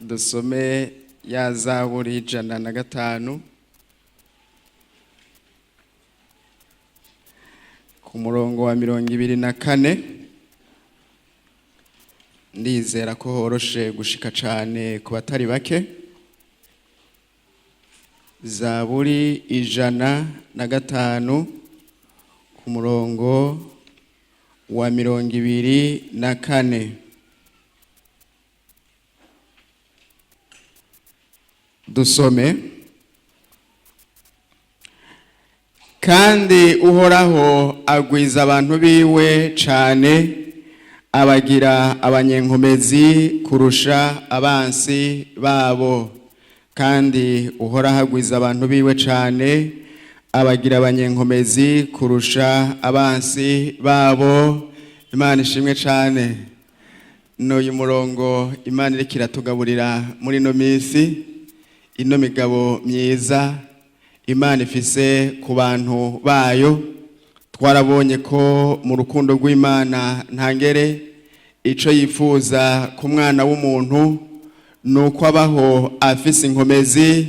Dusome ya Zaburi 105 ku murongo wa 24. Ndizera ko horoshe gushika cane ku batari bake. Zaburi 105 ku murongo wa 24. Dusome. Kandi Uhoraho agwiza abantu biwe cane, abagira abanyenkomezi kurusha abansi babo. Kandi Uhoraho agwiza abantu biwe cane, abagira abanyenkomezi kurusha abansi babo. Imana ishimwe cane. N'uyu murongo Imana iriko iratugaburira muri ino minsi, ino migabo myiza Imana ifise ku bantu bayo. Twarabonye ko mu rukundo rw'Imana ntangere ico yifuza ku mwana w'umuntu nuko abaho afise inkomezi,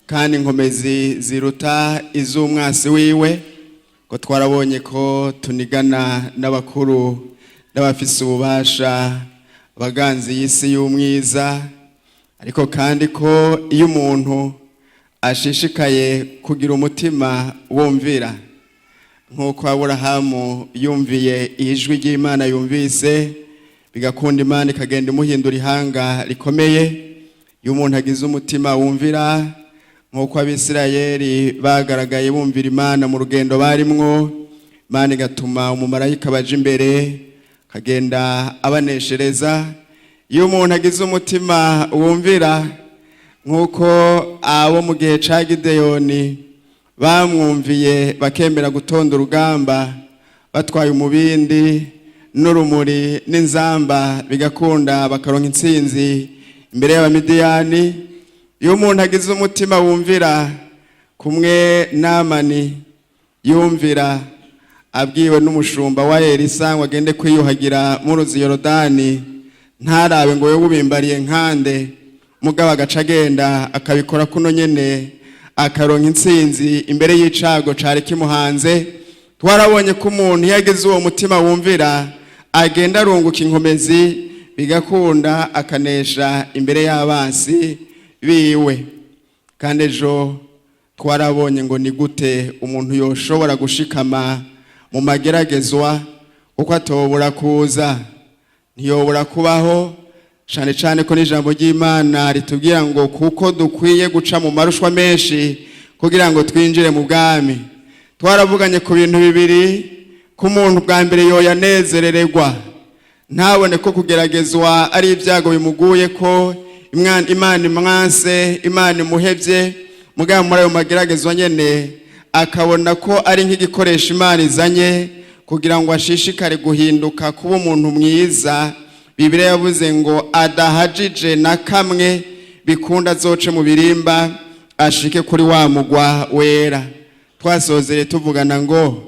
kandi inkomezi ziruta iz'umwasi wiwe. Ko twarabonye ko tunigana n'abakuru n'abafise ububasha, abaganzi y'isi y'umwiza, ariko kandi ko iyo umuntu ashishikaye kugira umutima wumvira nk'uko Aburahamu yumviye ijwi ry'Imana yumvise, bigakunda Imana ikagenda imuhindura ihanga rikomeye. Iyo umuntu agize umutima wumvira nk'uko Abisirayeli bagaragaye bumvira Imana mu rugendo barimwo, Imana igatuma umumarayika abaja imbere akagenda abaneshereza. Iyo umuntu agize umutima wumvira nk'uko abo mu gihe ca Gideyoni bamwumviye bakemera gutonda urugamba batwaye umubindi n'urumuri n'inzamba, bigakunda bakaronka intsinzi imbere y'Abamidiyani. Iyo umuntu agize umutima wumvira kumwe Namani yumvira abwiwe n'umushumba wa Elisa ngo agende kwiyuhagira mu ruzi Yorodani, ntarabe ngo wewe ubimbariye nkande, mugabo agaca agenda akabikora kuno nyene, akaronka intsinzi imbere y'icago cari kimuhanze. Twarabonye ko umuntu iyo agize uwo mutima wumvira agenda arunguka inkomezi, bigakunda akanesha imbere y'abansi biwe. Kandi ejo twarabonye ngo ni gute umuntu yoshobora gushikama mu mageragezwa, kuko atobora kuza, ntiyobora kubaho, cane cane ko n'ijambo ry'Imana ritubwira ngo kuko dukwiye guca mu marushwa menshi kugira ngo twinjire mu bwami. Twaravuganye ku bintu bibiri, ko umuntu bwa mbere yoyanezerererwa, ntabone ko kugeragezwa ari ibyago bimuguye, ko Imana imwanse, Imana imuhevye, mugabo muri ayo mageragezwa nyene akabona ko ari nk'igikoresho Imana izanye kugira ngo ashishikare guhinduka kuba umuntu mwiza. Bibiliya yavuze ngo adahajije na kamwe bikunda azoce mu birimba ashike kuri wa mugwa wera. Twasozere tuvugana ngo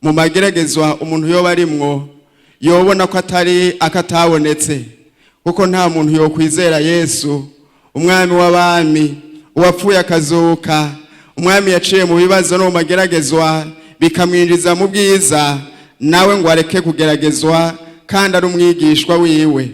mu mageragezwa umuntu yoba arimwo yobona ko atari akatabonetse, kuko nta muntu yokwizera Yesu umwami w'abami, uwapfuye akazuka, umwami yaciye mu bibazo no mu mageragezwa bikamwinjiza mu bwiza, nawe ngo areke kugeragezwa kandi ari umwigishwa wiwe.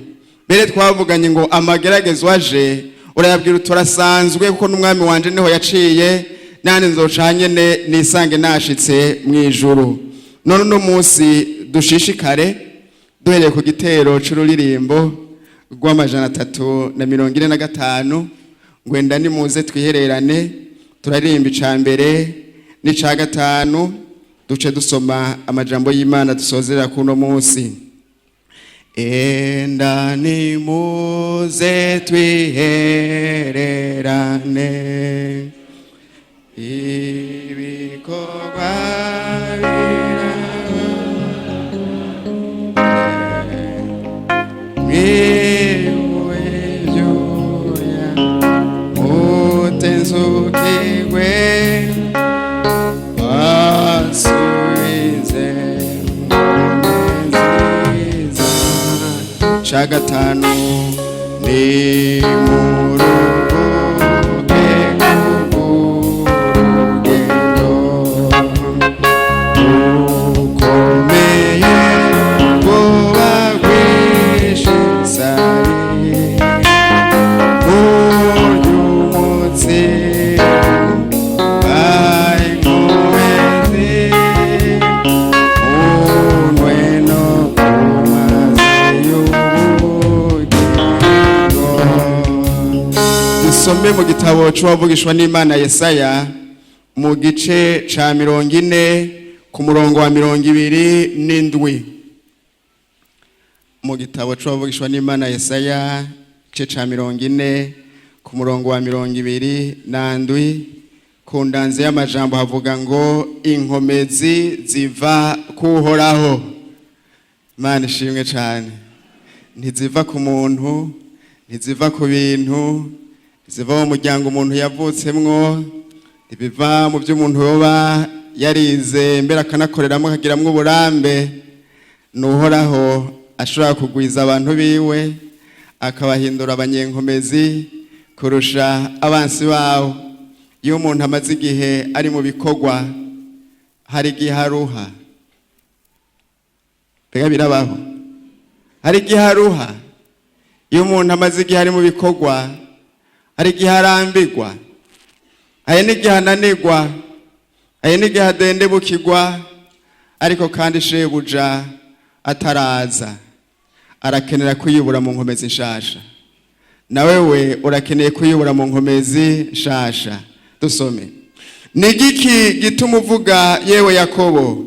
Mbere twavuganye ngo amageragezwa aje urayabwira uturasanzwe, kuko n'umwami wanje niho yaciye, nani nzoca nyene nisange nashitse mu ijuru. None uno munsi dushishikare duhereye ku gitero c'ururirimbo rw'345, ngwenda nimuze twihererane, turaririmba ica mbere n'ica gatanu, duce dusoma amajambo y'Imana dusozerera kuno munsi. Enda nimuze twihererane, ibikorwa mwiyuhe ibyuya mutenzukirwe, basubize nziza. Ca gatanu, nimuze. Dusome mu gitabo c'uwavugishwa n'Imana Yesaya, mu gice ca 40, ku murongo wa 27. Mu gitabo c'uwavugishwa n'Imana Yesaya, igice ca 40, ku murongo wa 27, ku ndanze y'amajambo havuga ngo: "Inkomezi ziva kuhoraho." Imana ishimwe cane. Ntiziva ku muntu, ntiziva ku bintu, ntiziva mu muryango umuntu yavutsemwo, ntibiva mu byo umuntu yoba yarize mbere akanakoreramo akagiramwo uburambe. Ni Uhoraho ashobora kugwiza abantu biwe, akabahindura abanyenkomezi kurusha abansi babo. Iyo umuntu amaze igihe ari mu bikorwa, hari igihe aruha. Mbega birabaho? Hari igihe aruha. Iyo umuntu amaze igihe ari mu bikorwa, hari igihe arambirwa, hari n'igihe ananirwa, hari n'igihe adendebukirwa. Ariko kandi shebuja ataraza, arakenera kwiyubura mu nkomezi nshasha. Nawe we urakeneye kwiyubura mu nkomezi nshasha. Dusome. Ni igiki gituma uvuga, yewe Yakobo,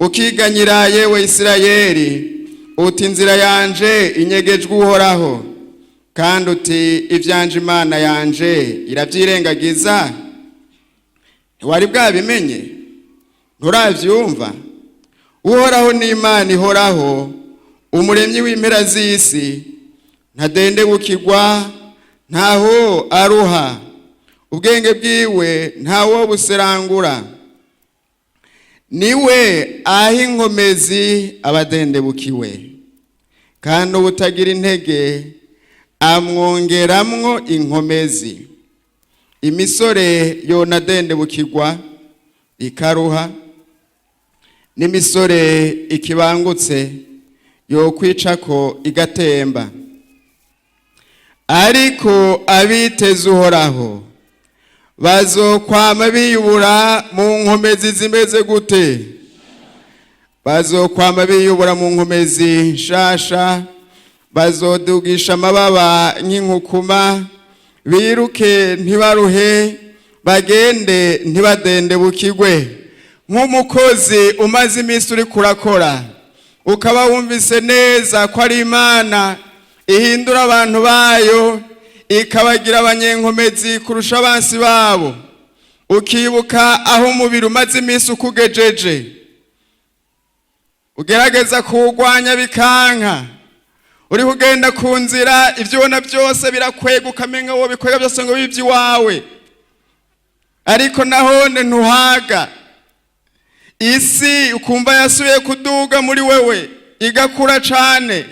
ukiganyira, yewe Isirayeli, uti: "Inzira yanje inyegejwe Uhoraho," kandi uti: "Ivyanje Imana yanje irabyirengagiza"? Ntiwari bwabimenye? Nturavyumva? Uhoraho ni Imana ihoraho, umuremyi w'impera z'isi. Ntadendebukirwa, ntaho aruha. Ubwenge bwiwe ntawo buserangura. Niwe aha inkomezi abadendebukiwe, kandi ubutagira intege amwongeramwo inkomezi. Imisore yonadendebukirwa ikaruha, n'imisore ikibangutse yokwicako igatemba, ariko abiteze Uhoraho bazokwama biyubura mu nkomezi zimeze gute? Bazokwama biyubura mu nkomezi nshasha. Bazodugisha amababa nk'inkukuma, biruke ntibaruhe, bagende ntibadendebukirwe. Nk'umukozi umaze iminsi uri kurakora, ukaba wumvise neza ko ari Imana ihindura abantu bayo, ikabagira abanyenkomezi kurusha abansi babo, ukibuka aho umubiri umaze iminsi ukugejeje, ugerageza kuwugwanya bikanka, uri kugenda ku nzira, ibyo ubona byose birakwega, ukamenya uwo bikwega byose ngo bibe iwawe, ariko nahone ntuhaga. Isi ukumva yasubiye kuduga muri wewe, igakura cane,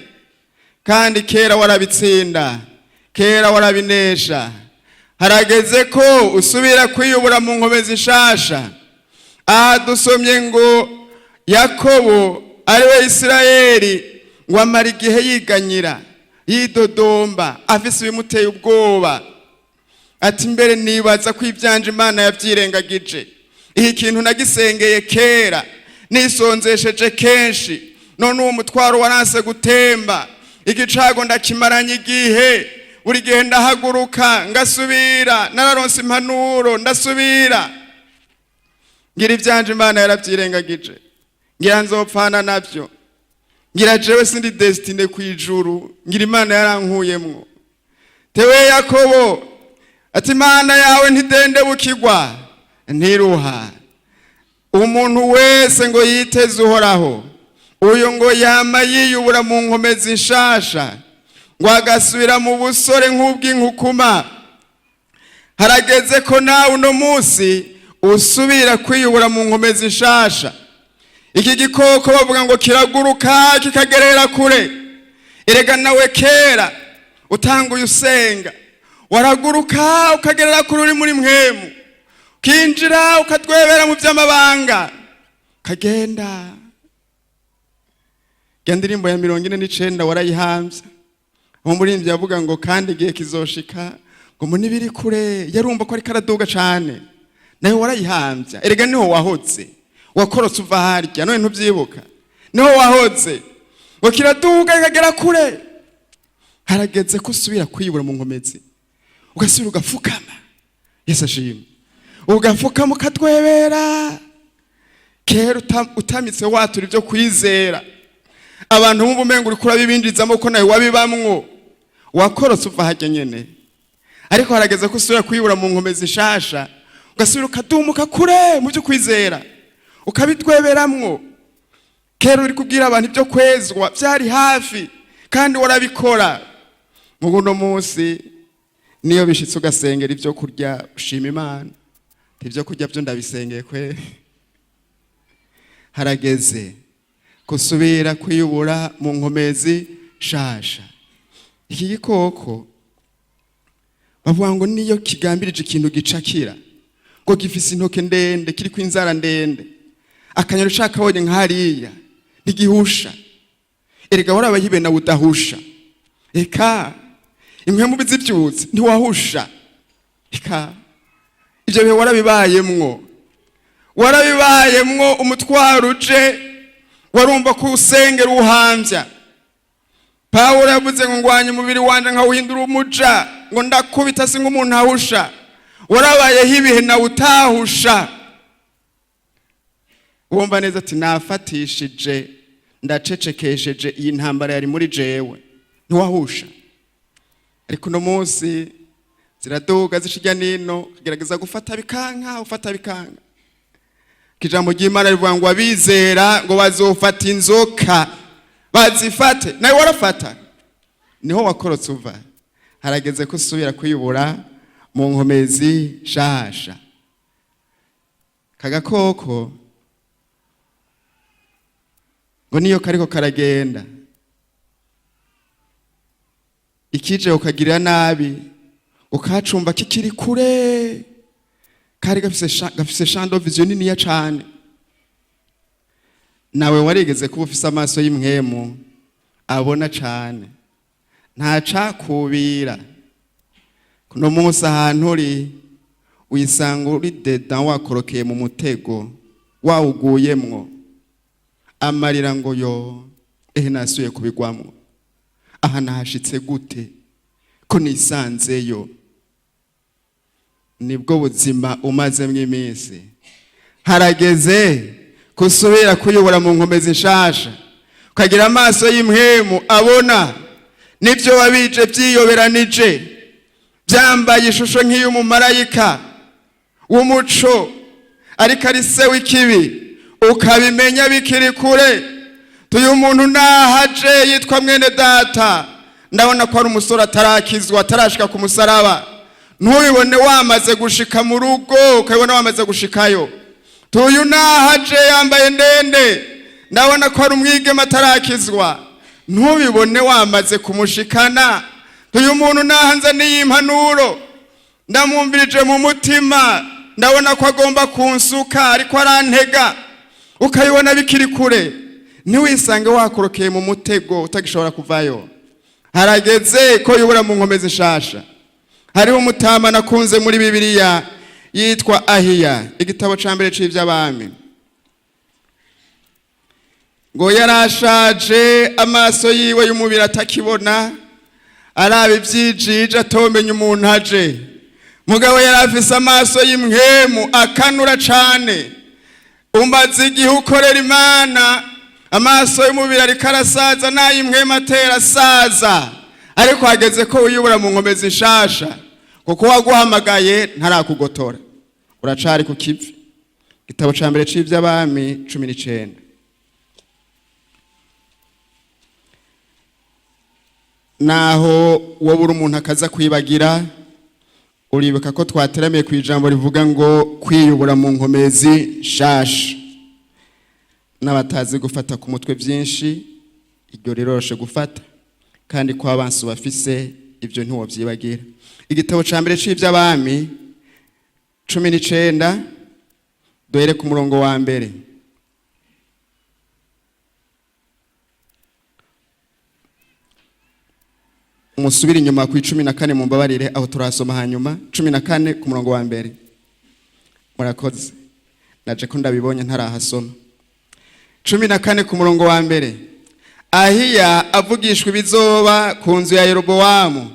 kandi kera warabitsinda, kera warabinesha. Harageze ko usubira kwiyubura mu nkomezi nshasha. Aha dusomye ngo Yakobo, ariwe Isirayeli, ngo amara igihe yiganyira, yidodomba, afise ibimuteye ubwoba, ati: "Mbere nibaza ko ibyanje Imana yabyirengagije. Iki kintu nagisengeye kera, nisonzesheje kenshi, none uwo mutwaro waranse gutemba. Igicago ndakimaranye igihe. Buri gihe ndahaguruka ngasubira, nararonse impanuro ndasubira. Ngira ibyanje Imana yarabyirengagije, ngira nzopfana nabyo, ngira jewe sindi destiné ku ijuru, ngira Imana yarankuyemwo." Tewe Yakobo ati: "Imana yawe ntidendebukirwa, ntiruha." Umuntu wese ngo yiteze Uhoraho, uyu ngo yama yiyubura mu nkomezi nshasha, ngo agasubira mu busore nk'ubw'inkukuma. Harageze ko nawe uno munsi usubira kwiyubura mu nkomezi nshasha. Iki gikoko bavuga ngo kiraguruka kikagerera kure. Erega nawe kera utanguye usenga, waraguruka ukagerera kure, uri muri mpwemu, ukinjira ukatwebera mu by'amabanga, ukagenda. Rya ndirimbo ya 49 warayihambye. Umuririmbyi yavuga ngo: "Kandi igihe kizoshika ngo mbone ibiri kure." Yarumva ko ariko araduga cane. Nawe warayihambye. Erega niho wahotse, wakorotse uva harya, none ntubyibuka? Niho wahotse, ngo kiraduga kikagera kure. Harageze ko usubira kwiyubura mu nkomezi. Ugasubira ugapfukama. Yesu ashimwe. Ugapfukama ukatwebera. Kera utamitse watura ibyo kwizera, abantu bumva umengo uriko urabibinjizamo ko nawe wabibamwo, wakorotse uva harya nyene. Ariko harageze ko usubira kwibura mu nkomezi nshasha, ugasubira ukadumuka kure mu byo kwizera, ukabitweberamwo. Kera uri kubwira abantu ibyo kwezwa byari hafi kandi warabikora. Mu buno munsi niyo bishitse ugasengera ibyo kurya, ushima Imana. Ibyo kurya byo ndabisengeye kweri. Harageze gusubira kwiyubura mu nkomezi shasha. Iki gikoko bavuga ngo niyo kigambirije ikintu gicakira, ngo gifise intoke ndende, kiriko inzara ndende. Akanyoni ushaka kabonye nk'hariya ntigihusha. Erega warabaye nawe udahusha. Eka impwemu bizivyutse ntiwahusha. Eka ivyo bihe warabibayemwo, warabibayemwo. Umutwaro uje warumva ko usengera uhamvya. Pawulo yavuze ngo ngwanye umubiri wanje nkawuhindura umuja, ngo ndakubita si nk'umuntu ahusha. Warabayeho ibihe nawe utahusha, wumva neza ati nafatishije, ndacecekesheje iyi ntambara yari muri jewe. Ntiwahusha. Ariko uno munsi ziraduga zica irya nino, ukagerageza gufata bikanka, ufata bikanka. Ijambo ry'Imana rivuga ngo abizera ngo bazofata inzoka bazifate. Nawe warafata, niho wakorotse uva. Harageze ko usubira kwiyubura mu nkomezi shasha. Kagakoko ngo niyo kariko karagenda, ikije ukagirira nabi, ukacumva kikiri kure. Kari gafise champ de vision niniya cane. Nawe warigeze kuba ufise amaso y'imwemu abona cane, ntacakubira. Kuno munsi ahantu uri wisanga uri dedans, wakorokeye mu mutego, wawuguyemwo. Amarira ngo yo, ehe nasuye kubigwamwo, aha nahashitse gute ko nisanzeyo? Nibwo buzima umazemwo iminsi. Harageze kusubira kuyobora mu nkomezi nshasha, ukagira amaso y'impwemu abona nibyo wabije byiyoberanije, byambaye ishusho nk'iy'umumarayika w'umuco ariko ari se w'ikibi, ukabimenya bikiri kure. Tuyu umuntu nahaje yitwa mwene data, ndabona ko ari umusore atarakizwa, atarashika ku musaraba. Ntubibone wamaze gushika mu rugo, ukabibona wamaze gushikayo. Tuyu nahaje yambaye ndende, ndabona ko ari umwigeme atarakizwa. Ntubibone wamaze kumushikana. Tuyu muntu nahanze n'iyi mpanuro, ndamwumvirije mu mutima, ndabona ko agomba kunsuka, ariko arantega. Ukabibona bikiri kure, ntiwisange wakorokeye mu mutego utagishobora kuvayo. Harageze ko yubura mu nkomezi nshasha. Hariho umutama nakunze muri Bibiliya yitwa Ahiya, igitabo ca mbere c'ivy'Abami. Ngo yarashaje, amaso yiwe y'umubiri atakibona, araba ivyijiji, atomenya umuntu aje. Mugabo yari afise amaso y'imwemu akanura cane. Umaze igihe ukorera Imana, amaso y'umubiri ariko arasaza n'ay'imwemu atera asaza, ariko hageze ko wiyubura mu nkomezi nshasha, kuko waguhamagaye ntarakugotora, uracari ku kivi. Igitabo ca mbere c'ivy'Abami 19. Naho wobura umuntu akaza kwibagira, uribuka ko twateramiye ku ijambo rivuga ngo kwiyubura mu nkomezi nshasha. N'abatazi gufata ku mutwe byinshi, iryo riroroshe gufata, kandi ko abansi bafise ibyo ntiwobyibagira. Igitabo ca mbere c'ivy'Abami 19, duhere ku murongo wa mbere. Musubire inyuma ku 14, mumbabarire, aho turasoma hanyuma. 14 ku murongo wa mbere. Murakoze, naje ko ndabibonye ntarahasoma. 14 ku murongo wa mbere. Ahiya avugishwa ibizoba ku nzu ya Yerobowamu.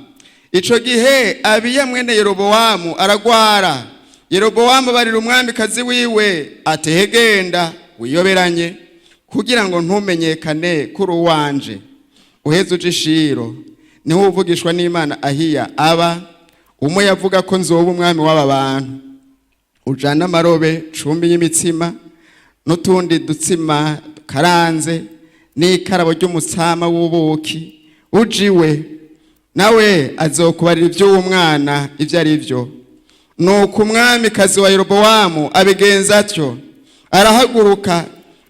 Ico gihe Abiya mwene Yerobowamu aragwara. Yerobowamu abarira umwamikazi wiwe ati: "Hegenda wiyoberanye kugira ngo ntumenyekane kuri uwanje, uheze uje Ishiro, niho uvugishwa n'Imana Ahiya aba, umwe yavuga ko nzoba umwami w'aba bantu. Ujane amarobe 10 y'imitsima n'utundi dutsima dukaranze n'ikarabo ry'umutsama w'ubuki, ujiwe nawe azokubarira iby'uwo mwana ibyo ari byo." Nuko umwamikazi wa Yerobowamu abigenza atyo, arahaguruka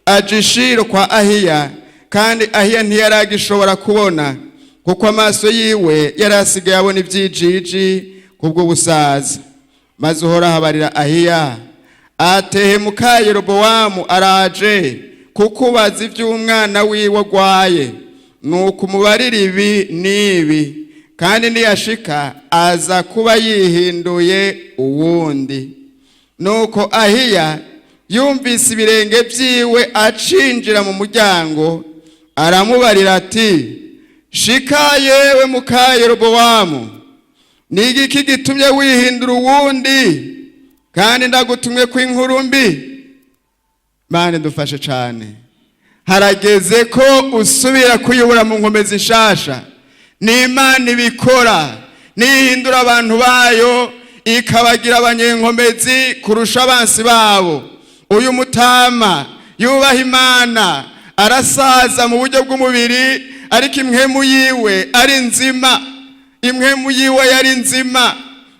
aja Ishiro kwa Ahiya. Kandi Ahiya ntiyaragishobora kubona, kuko amaso yiwe yari asigaye abona ibyijiji kubw'ubusaza. Maze Uhoraho abarira Ahiya atehe: "Muka Yerobowamu araje kukubaza iby'umwana wiwe agwaye. Nuko umubarira ibi n'ibi, kandi niyashika aza kuba yihinduye uwundi." Nuko Ahiya yumvise ibirenge byiwe acinjira mu muryango, aramubarira ati: "Shika yewe muka Yerobowamu, ni igiki gitumye wihindura uwundi, kandi ndagutumwe ko inkuru mbi?" Mane dufashe cyane. Harageze ko usubira kuyobora mu nkomezi nshasha. Ni Imana ibikora, nihindura abantu bayo ikabagira abanyenkomezi kurusha abansi babo. Uyu mutama yubaha Imana, arasaza mu buryo bw'umubiri, ariko impwemu yiwe ari nzima, impwemu yiwe yari nzima.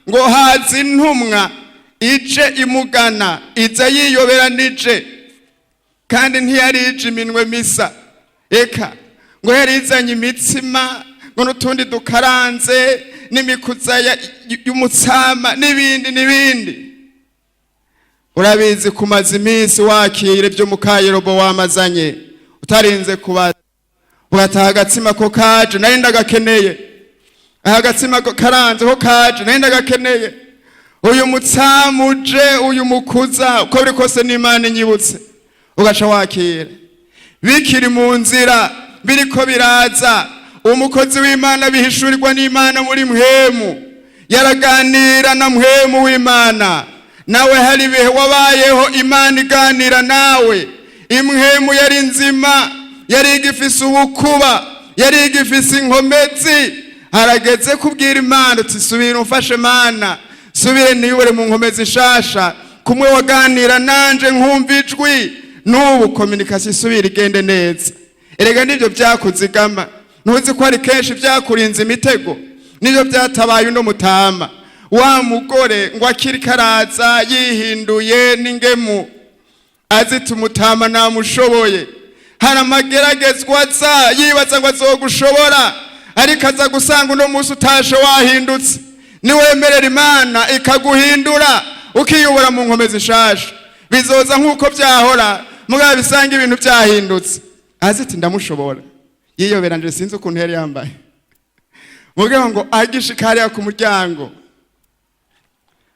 Ngo haza intumwa ije imugana, iza yiyoberanije, kandi ntiyari ije iminwe misa. Eka, ngo yari izanye imitsima, ngo n'utundi dukaranze, n'imikuza y'umutsama, n'ibindi n'ibindi. Urabizi, kumaza iminsi wakira ibyo muka Yerobowamu wamazanye, utarinze kubaza, ugataha agatsima ko kaje nari ndagakeneye, aha agatsima ko karanze ko kaje nari ndagakeneye, uyu mutsamu uje, uyu mukuza, uko biri kose n'Imana inyibutse, ugaca wakira bikiri mu nzira, biriko biraza. Umukozi w'Imana bihishurirwa n'Imana muri mpwemu, yaraganira na mpwemu w'Imana. Nawe hari ibihe wabayeho Imana iganira nawe, impwemu yari nzima, yari igifise ubukuba, yari igifise inkomezi. Harageze kubwira Imana uti: "Subira umfashe Mana, subire niyubure mu nkomezi nshasha, kumwe waganira nanje nkumva ijwi, n'ubu communication isubira igende neza." Erega nibyo byakuzigama, ntuzi ko ari kenshi byakurinze imitego? Nibyo byatabaye uno mutama. Wa mugore ngo akiri karaza yihinduye n'ingemu, azita umutama namushoboye. Hari amageragezwa aza yibaza ngo azogushobora, ariko aza gusanga uno munsi utashe wahindutse. Niwemerera Imana ikaguhindura, ukiyobora mu nkomezi nshasha, bizoza nk'uko byahora, mugabo bisanga ibintu byahindutse. Aziti ndamushobora, yiyoberanje, sinzi ukuntu yari yambaye, mugabo ngo agishika hariya ku muryango,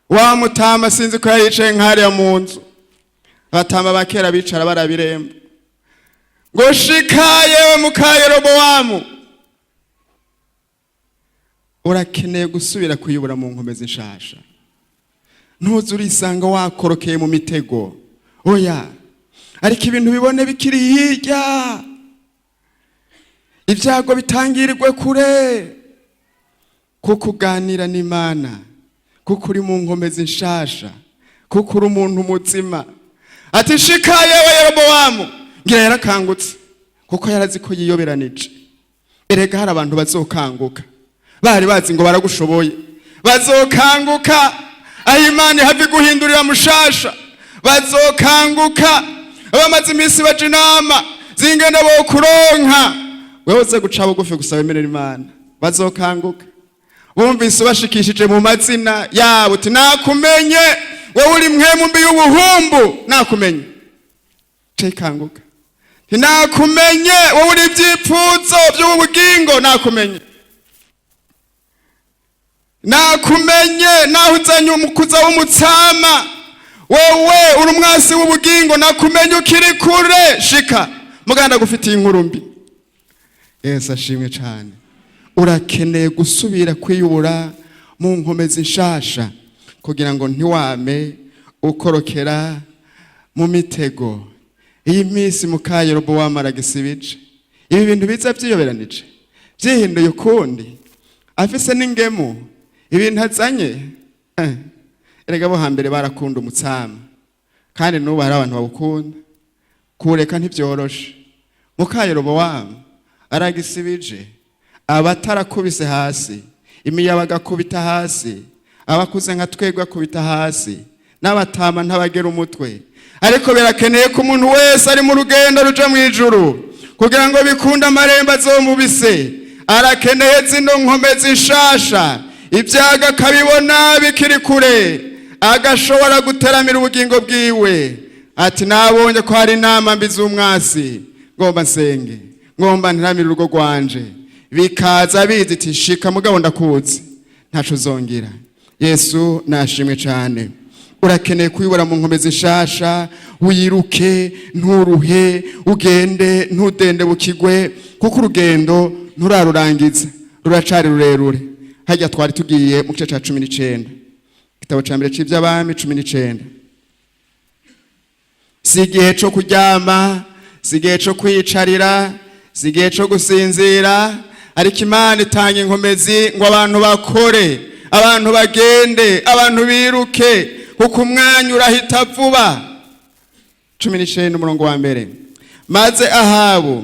wa mutama sinzi ko yari yicaye nk'hariya mu nzu, abatama ba kera bicara barabiremba, ngo: "Shika yewe muka Yerobowamu." Urakeneye gusubira kuyobora mu nkomezi nshasha. Ntuze urisanga wakorokeye mu mitego, oya, ariko ibintu bibone bikiri hirya, ibyago bitangirirwe kure, kuko uganira n'Imana, kuko uri mu nkomezi nshasha, kuko uri umuntu muzima. Ati: "Shika yewe Yerobowamu." Ngira yarakangutse, kuko yarazi ko yiyoberanije. Erega hari abantu bazokanguka, bari bazi ngo baragushoboye, bazokanguka aho Imana ihava iguhindurira mushasha. Bazokanguka bamaze iminsi baja inama zingene bokuronka, wewe uze guca bugufi gusa wemerera Imana. Bazokanguka bumvise ubashikishije mu mazina yabo, uti: "Nakumenye, wowe uri mpwemu mbi y'ubuhumbu, nakumenye." Cekanguka: "Nakumenye, wowe uri ibyipfuzo by'ubu bugingo, nakumenye, nakumenye, naho uzanye umukuza w'umutsama, wowe uri umwasi w'ubugingo, nakumenye ukiri kure. Shika muganda gufitiye inkuru mbi." Yesu ashimwe cyane. Urakeneye gusubira kwiyubura mu nkomezi nshasha kugira ngo ntiwame ukorokera mu mitego. Iyi minsi muka Yerobowamu aragisibije, ibi bintu biza byiyoberanije, byihinduye ukundi, afise n'ingemu, ibintu azanye. Erega bo hambere barakunda umutsama, kandi n'ubu hari abantu bawukunda, kuwureka ntibyoroshe. Muka Yerobowamu aragisibije, abatarakubise hasi, imiyabaga akubita hasi, abakuze nka twebwe akubita hasi, n'abatama ntabagera umutwe. Ariko birakeneye ko umuntu wese ari mu rugendo ruja mu ijuru, kugira ngo bikunde amarembo azomubise, arakeneye zino nkomezi nshasha. Ibyago akabibona bikiri kure, agashobora guteramira ubugingo bwiwe, ati: "Nabonye ko hari inama mbi z'umwasi, ngomba nsenge, ngomba nteramire urugo rwanje." Bikaza bizi iti: "Shika mugabo, ndakuzi, ntaco uzongera." Yesu nashimwe cyane. Urakeneye kuyibura mu nkomezi nshasha, wiruke nturuhe, ugende ntudende bukigwe, kuko urugendo nturarurangiza, ruracari rurerure. Hajya twari tugiye mu gice ca 19, igitabo ca mbere c'ivy'Abami 19. Si igihe co kuryama, si igihe co kwiyicarira, si igihe co gusinzira, ariko Imana itanga inkomezi ngo abantu bakore, abantu bagende, abantu biruke, kuko umwanya urahita vuba. 19, umurongo wa mbere: Maze Ahabu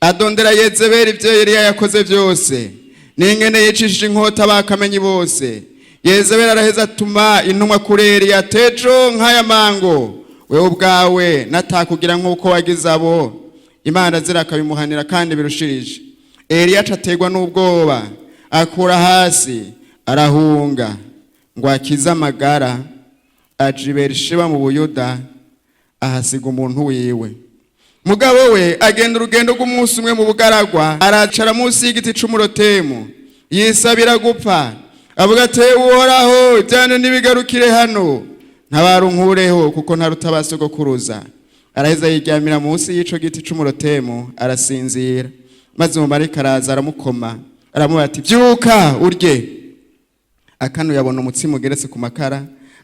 adondera Yezebeli ibyo Eliya yakoze byose, n'ingene yicishije inkota bakamenyi bose. Yezebeli araheza atuma intumwa kuri Eliya: "Tejo nk'aya mango, wewe ubwawe natakugira nk'uko wagize abo." Imana zirakabimuhanira kandi birushirije. Eliya acaterwa n'ubwoba, akura hasi arahunga ngo akize amagara, aja i Berishiba mu Buyuda, ahasiga umuntu wiwe. Mugabo we agenda urugendo rw'umunsi umwe mu bugaragwa, aracara munsi y'igiti c'umurotemu, yisabira gupfa, avuga ati: "Uhoraho, ibyane ntibigarukire hano, ntabara unkureho, kuko ntaruta ba sogokuruza." Araheza yiryamira munsi y'ico giti c'umurotemu, arasinzira. Maze umumarayika araza, aramukoma, aramubwira ati: "Byuka urye." Akanuye abona umutsima ugeretse ku makara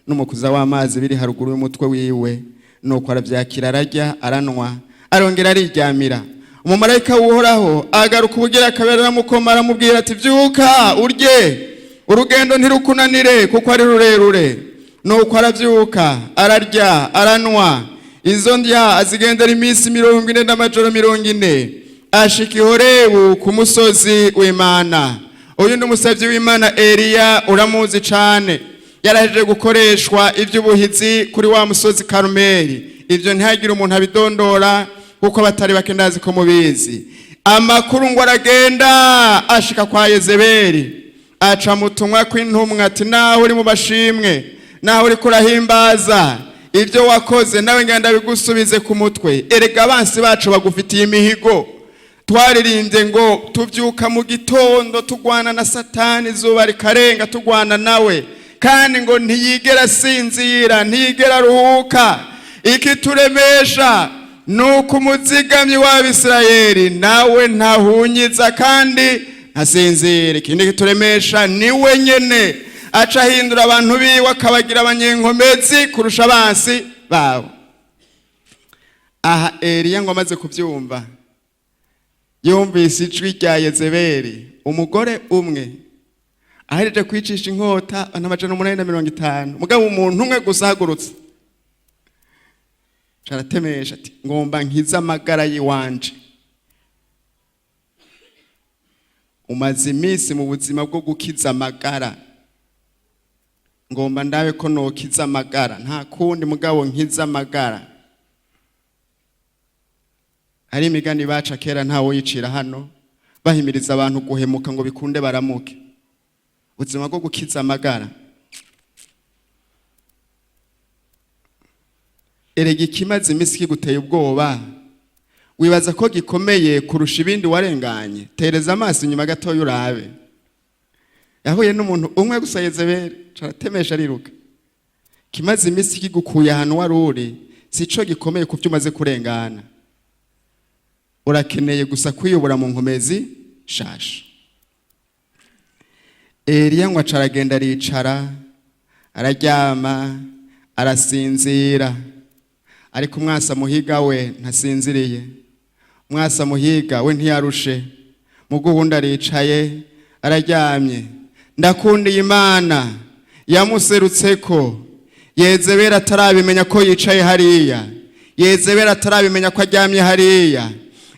n'umukuza w'amazi biri haruguru y'umutwe wiwe. Nuko aravyakira, ararya, aranwa, arongera ariryamira. Umumarayika w'Uhoraho agaruka ubugira kabiri, aramukoma, aramubwira ati: "Byuka urye, urugendo ntirukunanire kuko ari rurerure." Nuko arabyuka, ararya, aranwa. Izo ndya azigendera iminsi 40 n'amajoro 40, ashika i Horebu ku musozi w'Imana. Uyu ni umusabyi w'Imana Eliya, uramuzi cane. Yarahejeje gukoreshwa iby'ubuhizi kuri wa musozi Karumeli. Ibyo ntihagire umuntu abidondora, kuko abatari bake ndazi ko mubizi. Amakuru ngo aragenda ashika kwa Yezebeli, aca mutumwa kw'intumwa ati: "Naho uri mu bashimwe, naho uri kurahimbaza ibyo wakoze, nawe ngenda bigusubize ku mutwe. Erega abansi bacu bagufitiye imihigo." Twaririmbye ngo tubyuka mu gitondo tugwana na Satani, izuba rikarenga tugwana nawe, kandi ngo ntiyigera asinzira, ntiyigera aruhuka. Ikituremesha ni uko umuzigamyi w'Abisirayeli nawe ntahunyiza kandi ntasinzira. Ikindi kituremesha, ni we nyene aca ahindura abantu biwe, akabagira abanyenkomezi kurusha abansi babo. Aha Eliya ngo amaze kubyumva, yumvise ijwi rya Yezebeli, umugore umwe ahereje kwicisha inkota 850, mugabo umuntu umwe gusa ahagurutse, aratemesha ati: "Ngomba nkize amagara y'iwanje." Umaze iminsi mu buzima bwo gukiza amagara. Ngomba ndabe ko nokiza amagara, nta kundi, mugabo nkiza amagara. Hari imigani baca kera, ntawe yicira hano, bahimiriza abantu guhemuka ngo bikunde baramuke. Ubuzima bwo gukiza amagara. Erega ikimaze iminsi kiguteye ubwoba, wibaza ko gikomeye kurusha ibindi warenganye? Tereza amaso inyuma gatoya urabe. Yahuye n'umuntu umwe gusa, Yezebeli, aratemesha, ariruka. Kimaze iminsi kigukuye ahantu wari uri sico gikomeye ku byo umaze kurengana. Urakeneye gusa kwiyobora mu nkomezi shasha. Eliya ngo aca aragenda, aricara, araryama, arasinzira. Ariko umwasa muhiga we ntasinziriye, umwasa muhiga we ntiyarushe, muguhundi aricaye, araryamye. Ndakundiye Imana yamuserutseko Yezebera atarabimenya ko yicaye hariya, Yezebera atarabimenya ko aryamye hariya.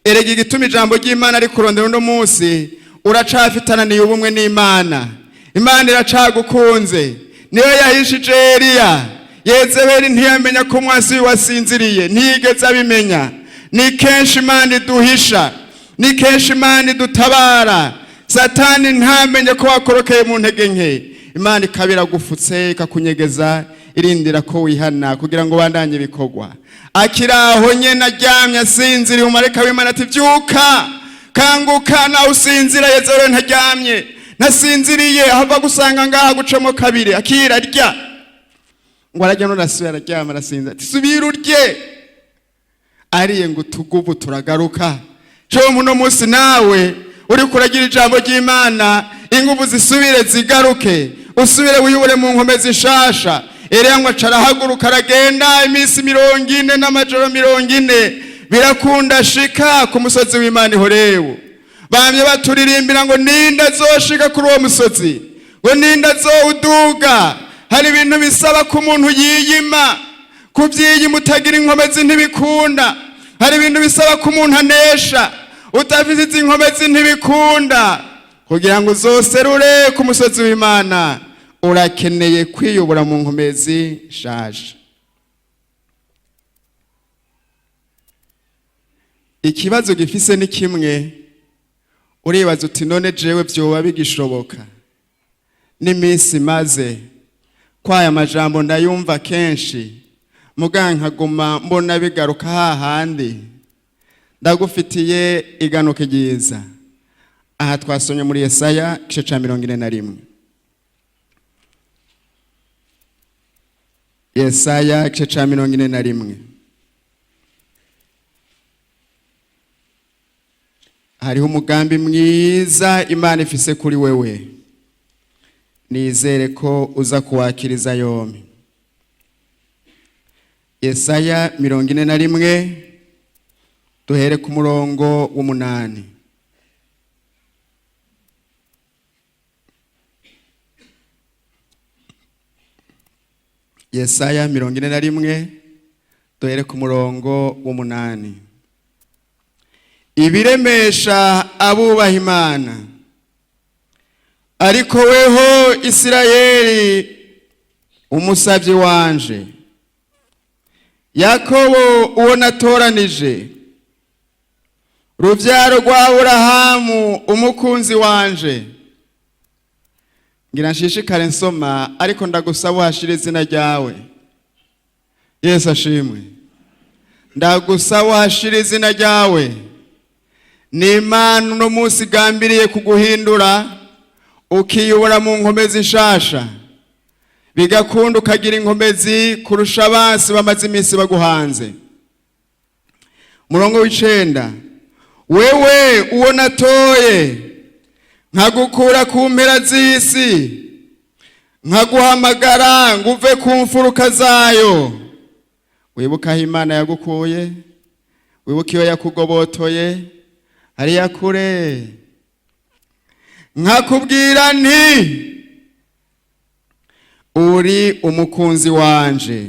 Erega igituma ijambo ry'Imana ari kurondera uno munsi, uracafitananiye ubumwe n'Imana. Imana iracagukunze, niyo yahishije Eliya. Yezebeli ntiyamenya ko umwasi wasinziriye, ntiyigeze abimenya. Ni kenshi Imana iduhisha, ni kenshi Imana idutabara, Satani ntamenye ko wakorokeye mu ntege nke. Imana ikaba iragufutse, ikakunyegeza, irindira ko wihana kugira ngo ubandanye ibikorwa. Akiri aho nyene aryamye asinziriye, umumarayika w'Imana ati: "Vyuka, kanguka, nawe usinzira." Yezebeli ntaryamye, ntasinziriye, ahava gusanga ngaha gucamo kabiri. Akira, arya. Ngo ararya, none arasubira araryama, arasinzira. Ati: "Subira urye." Ariye ngo utugubu turagaruka. Cyo muno munsi nawe uriko uragira ijambo ry'Imana, inguvu zisubire zigaruke, usubire wiyubure mu nkomezi zishasha. Eliya ngo aca arahaguruka, aragenda iminsi 40 n'amajoro 40, birakunda ashika ku musozi w'Imana i Horebu. Bamye baturirimbira ngo: "Ninde azoshika kuri uwo musozi?" Ngo: "Ninde azowuduga?" Hari ibintu bisaba ko umuntu yiyima. Kubyiyima utagira inkomezi ntibikunda. Hari ibintu bisaba ko umuntu anesha, udafite izi nkomezi ntibikunda. Kugira ngo uzoserure ku musozi w'Imana, urakeneye kwiyubura mu nkomezi nshaje. Ikibazo gifise ni kimwe: uribaza uti: "None jewe vyoba bigishoboka n'iminsi maze kwaya majambo ndayumva kenshi, muga nkaguma mbona bigaruka hahandi?" Ndagufitiye iganuka ryiza. Aha twasomye muri Yesaya igice ca 41. Yesaya igice ca 41, hariho umugambi mwiza Imana ifise kuri wewe. Nizere ko uza kuwakiriza yombi. Yesaya 41, duhere ku murongo w'8. Yesaya 41, duhere ku murongo w'8. Ibiremesha abubaha Imana: "Ariko weho Isirayeli, umusabyi wanje, Yakobo uwo natoranije, rubyaro rwa Aburahamu umukunzi wanje." Ngira nshishikare nsoma, ariko ndagusaba uhashire izina ryawe. Yesu ashimwe. Ndagusaba uhashire izina ryawe. Ni Imana uno munsi igambiriye kuguhindura, ukiyobora mu nkomezi nshasha, bigakunda ukagira inkomezi kurusha abansi bamaze iminsi baguhanze. Umurongo w'9: "Wewe uwo natoye, nkagukura ku mpera z'isi, nkaguhamagara ngo uve ku mfuruka zayo." Wibuke aho Imana yagukuye, wibuke iyo yakugobotoye hariya kure. "Nkakubwira nti: Uri umukunzi wanje,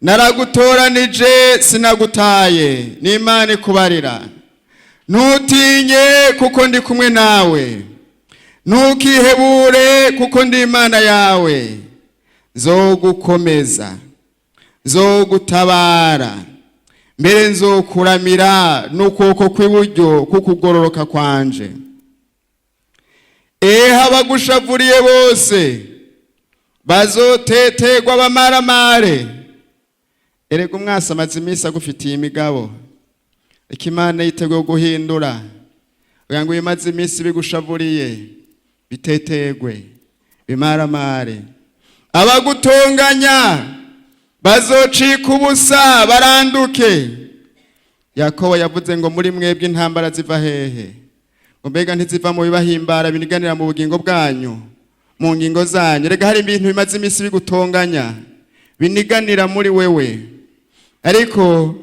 naragutoranije, sinagutaye." N'Imana ikubarira: "Ntutinye, kuko ndi kumwe nawe. Ntukihebure, kuko ndi Imana yawe. Nzogukomeza, nzogutabara, mbere nzokuramira n'ukuboko kw'iburyo kukugororoka kwanje. Ehe, abagushavuriye bose bazotetegwa bamaramare." Erega umwasi amaze iminsi agufitiye imigabo. Reka Imana yiteguye guhindura kugira ngo ibimaze iminsi bigushavuriye bitetegwe, bimaramare. "Abagutonganya bazocika ubusa, baranduke." Yakobo yavuze ngo: "Muri mwebwe intambara ziva hehe?" Ngo mbega ntiziva mu bibahimbara biniganira mu bugingo bwanyu, mu ngingo zanyu? Rega hari ibintu bimaze iminsi bigutonganya, biniganira muri wewe, ariko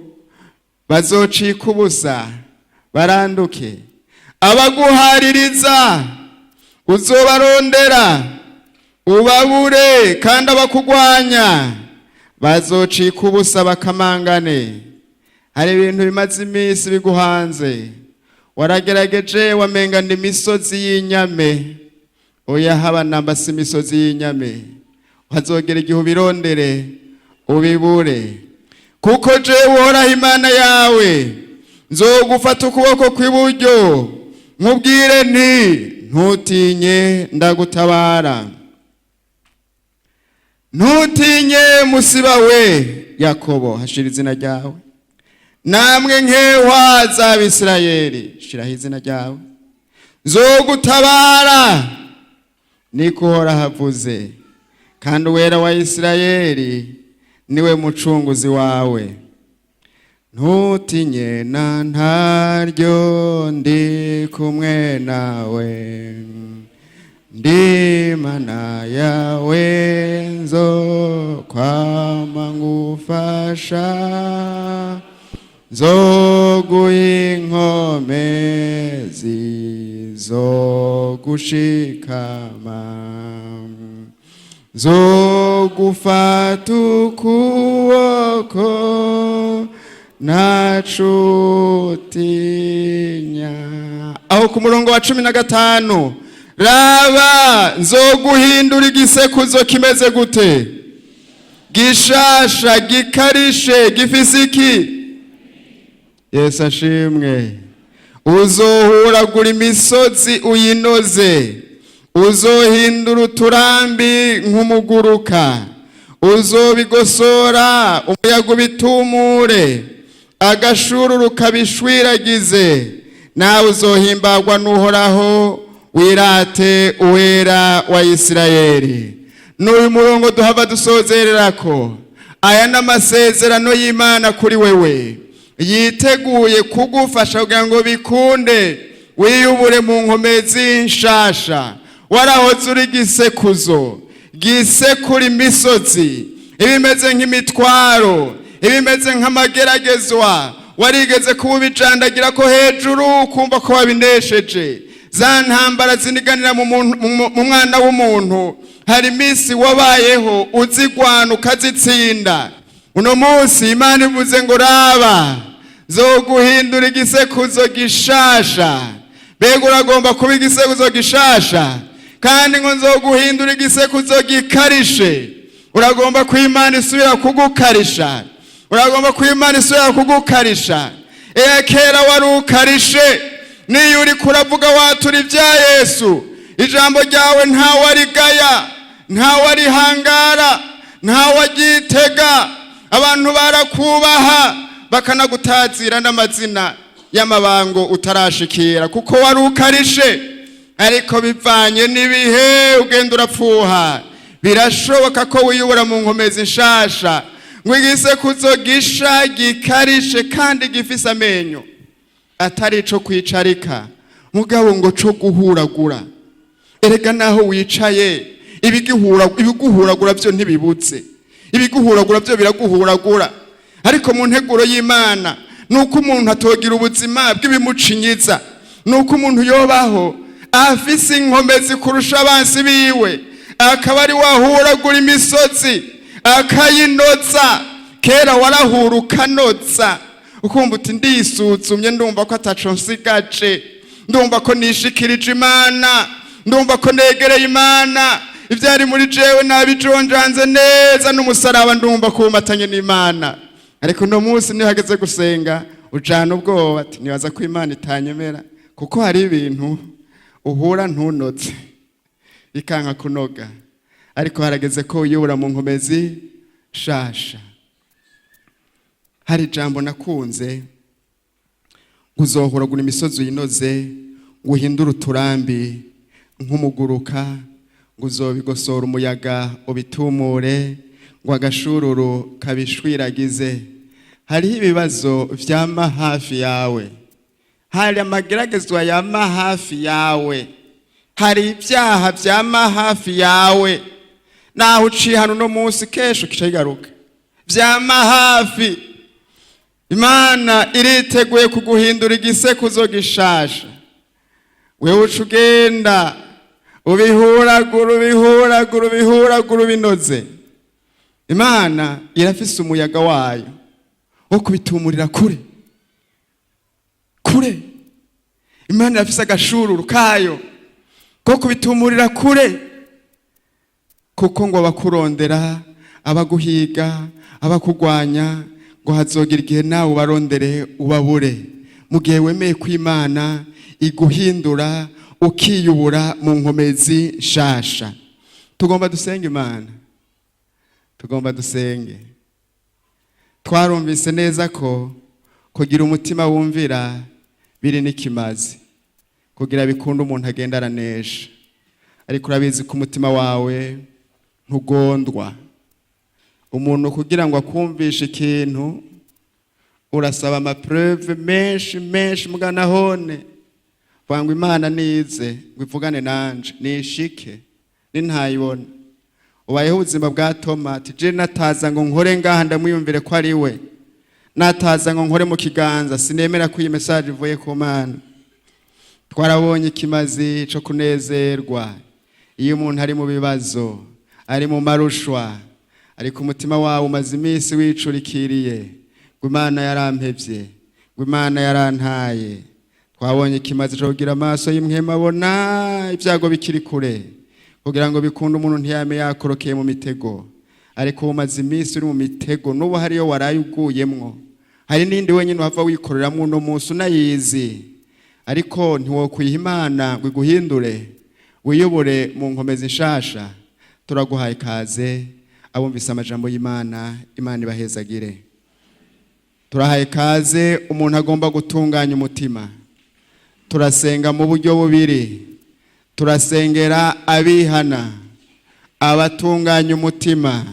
bazocika ubusa baranduke. Abaguhaririza uzobarondera ubabure, kandi abakugwanya bazocika ubusa bakamangane. Hari ibintu bimaze iminsi biguhanze, waragerageje, wamengana imisozi y'inyame. Oya, haba namba, si imisozi y'inyame. Hazogera igihe ubirondere ubibure, kuko jewe Uhoraho Imana yawe nzogufata ukuboko kw'iburyo, nkubwire nti: "Ntutinye, ndagutabara. Ntutinye, musiba we Yakobo." Hashira izina ryawe. "Namwe nkehwa z'Abisirayeli," shiraho izina ryawe. "Nzogutabara," niko Uhoraho avuze, "kandi Uwera wa Isirayeli niwe mucunguzi wawe." Ntutinye na ntaryo, ndi kumwe nawe, ndi Mana yawe, nzokwama ngufasha, nzoguha inkomezi zo gushikama, nzogufata ukuboko, ntacutinya. Aho ku murongo wa 15: "Raba, nzoguhindura igisekuzo kimeze gute? Gishasha, gikarishe, gifise iki?" Yesu ashimwe. "Uzohuragura imisozi uyinoze, uzohindura uturambi nk'umuguruka, uzobigosora umuyaga ubitumure, agashururu kabishwiragize. Nawe uzohimbagwa n'Uhoraho, wirate Uwera wa Isirayeli." N'uyu murongo duhava dusozererako. Aya n'amasezerano y'Imana kuri wewe, yiteguye kugufasha kugira ngo bikunde wiyubure mu nkomezi nshasha. Warahoze uri gisekuzo gisekura imisozi, ibimeze nk'imitwaro, ibimeze nk'amageragezwa, warigeze kuba ubijandagira ko hejuru, ukumva ko wabinesheje. Za ntambara ziniganira mu mwana w'umuntu, hari iminsi wabayeho uzigwana ukazitsinda. Uno munsi Imana ivuze ngo: "Raba, zoguhindura igisekuzo gishasha." Mbega uragomba kuba igisekuzo gishasha? Kandi ngo: "Nzoguhindura igisekuzo gikarishe." Uragomba ko Imana isubira kugukarisha? Uragomba ko Imana isubira kugukarisha? Eya, kera wari ukarishe. Niyo uri kuravuga watura ibya Yesu, ijambo ryawe ntawarigaya, ntawarihangara, ntawaryitega. Abantu barakubaha, bakanagutazira n'amazina y'amabango utarashikira, kuko wari ukarishe. Ariko bivanye n'ibihe, ugenda urapfuha. Birashoboka ko wiyubura mu nkomezi nshasha, ngo igisekuzo gisha gikarishe kandi gifise amenyo, atari ico kwicarika, mugabo ngo co guhuragura. Erega naho wicaye, ibiguhuragura byo ntibibutse, ibiguhuragura byo biraguhuragura. Ariko mu nteguro y'Imana ni uko umuntu atogira ubuzima bw'ibimucinyiza, ni uko umuntu yobaho afise inkomezi kurusha abansi biwe, akaba ari wahuragura imisozi akayinoza. Kera warahura ukanoza, ukumva uti: "Ndisuzumye, ndumva ko ataco nsigaje, ndumva ko nishikirije Imana, ndumva ko negereye Imana, ivyari muri jewe nabijonjanze neza n'umusaraba, ndumva ko umatanye n'Imana." Ariko uno munsi niyo hageze gusenga, ujana ubwoba, ati: "Nibaza ko Imana itanyemera," kuko hari ibintu uhura ntunoze, bikanka kunoga. Ariko harageze ko wiyubura mu nkomezi shasha. Hari ijambo nakunze ngo: "Uzohuragura imisozi uyinoze, ngo uhindure uturambi nk'umuguruka, ngo uzobigosora umuyaga ubitumure, ngo agashururu kabishwiragize." Hariho ibibazo vyama hafi yawe. Hari amageragezwa yama hafi yawe, hari ibyaha byama hafi yawe. Naho uciye hano uno munsi, kesho kica kigaruka, vyama hafi. Imana iriteguye kuguhindura igisekuzo gishasha. Wewe uca ugenda ubihuragura, ubihuragura, ubihuragura, ubinoze. Imana irafise umuyaga wayo wo kubitumurira kure kure. Imana irafise agashururu kayo ko kubitumurira kure, kuko ngo abakurondera, abaguhiga, abakugwanya, ngo hazogira igihe nawe ubarondere ubabure, mu gihe wemeye ko Imana iguhindura ukiyubura mu nkomezi nshasha. Tugomba dusenge Imana, tugomba dusenge. Twarumvise neza ko kugira umutima wumvira biri n'ikimazi, kugira bikunde umuntu agenda aranesha. Ariko urabizi ko umutima wawe ntugondwa. Umuntu kugira ngo akumvishe ikintu, urasaba ama preuves menshi menshi. Mugana hone vuga ngo Imana nize ngo ivugane nanje nishike nintayibona. Ubayeho ubuzima bwa Toma, ati je nataza ngo nkore ngaha ndamwiyumvire ko ari we, nataza ngo nkore mu kiganza, sinemera ko iyi message ivuye ku Mana. Twarabonye ikimazi co kunezerwa iyo umuntu ari mu bibazo, ari mu marushwa, ariko umutima wawe umaze iminsi wicurikiriye ngo Imana yarampevye, ngo Imana yarantaye. Twabonye ikimazi co kugira amaso y'impwemu abona ibyago bikiri kure, kugira ngo bikunde umuntu ntiyame yakorokeye mu mitego. Ariko umaze iminsi uri mu mitego, n'ubu hariyo waraye uguyemwo, hari n'indi wenyine uhava wikoreramwo uno munsi unayizi, ariko ntiwokwiha Imana ngo iguhindure wiyobore mu nkomezi nshasha. Turaguhaye ikaze. Abumvise amajambo y'Imana, Imana ibahezagire. Turahaye ikaze umuntu agomba gutunganya umutima. Turasenga mu buryo bubiri: turasengera abihana, abatunganya umutima.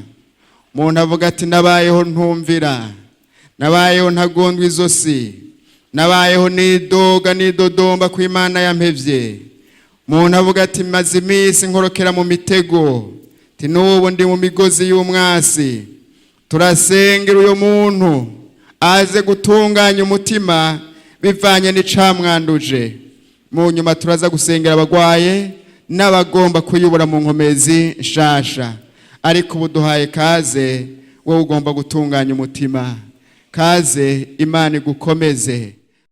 Umuntu avuga ati nabayeho ntumvira, nabayeho ntagondwa izosi, nabayeho nidoga, nidodomba ko Imana yampevye. Umuntu avuga ati maze iminsi nkorokera mu mitego, ati n'ubu ndi mu migozi y'umwasi. Turasengera uyo muntu aze gutunganya umutima bivanye n'icamwanduje. Mu nyuma turaza gusengera abagwaye n'abagomba kuyobora mu nkomezi nshasha. Ariko ubu duhaye kaze wowe ugomba gutunganya umutima. Kaze, Imana igukomeze.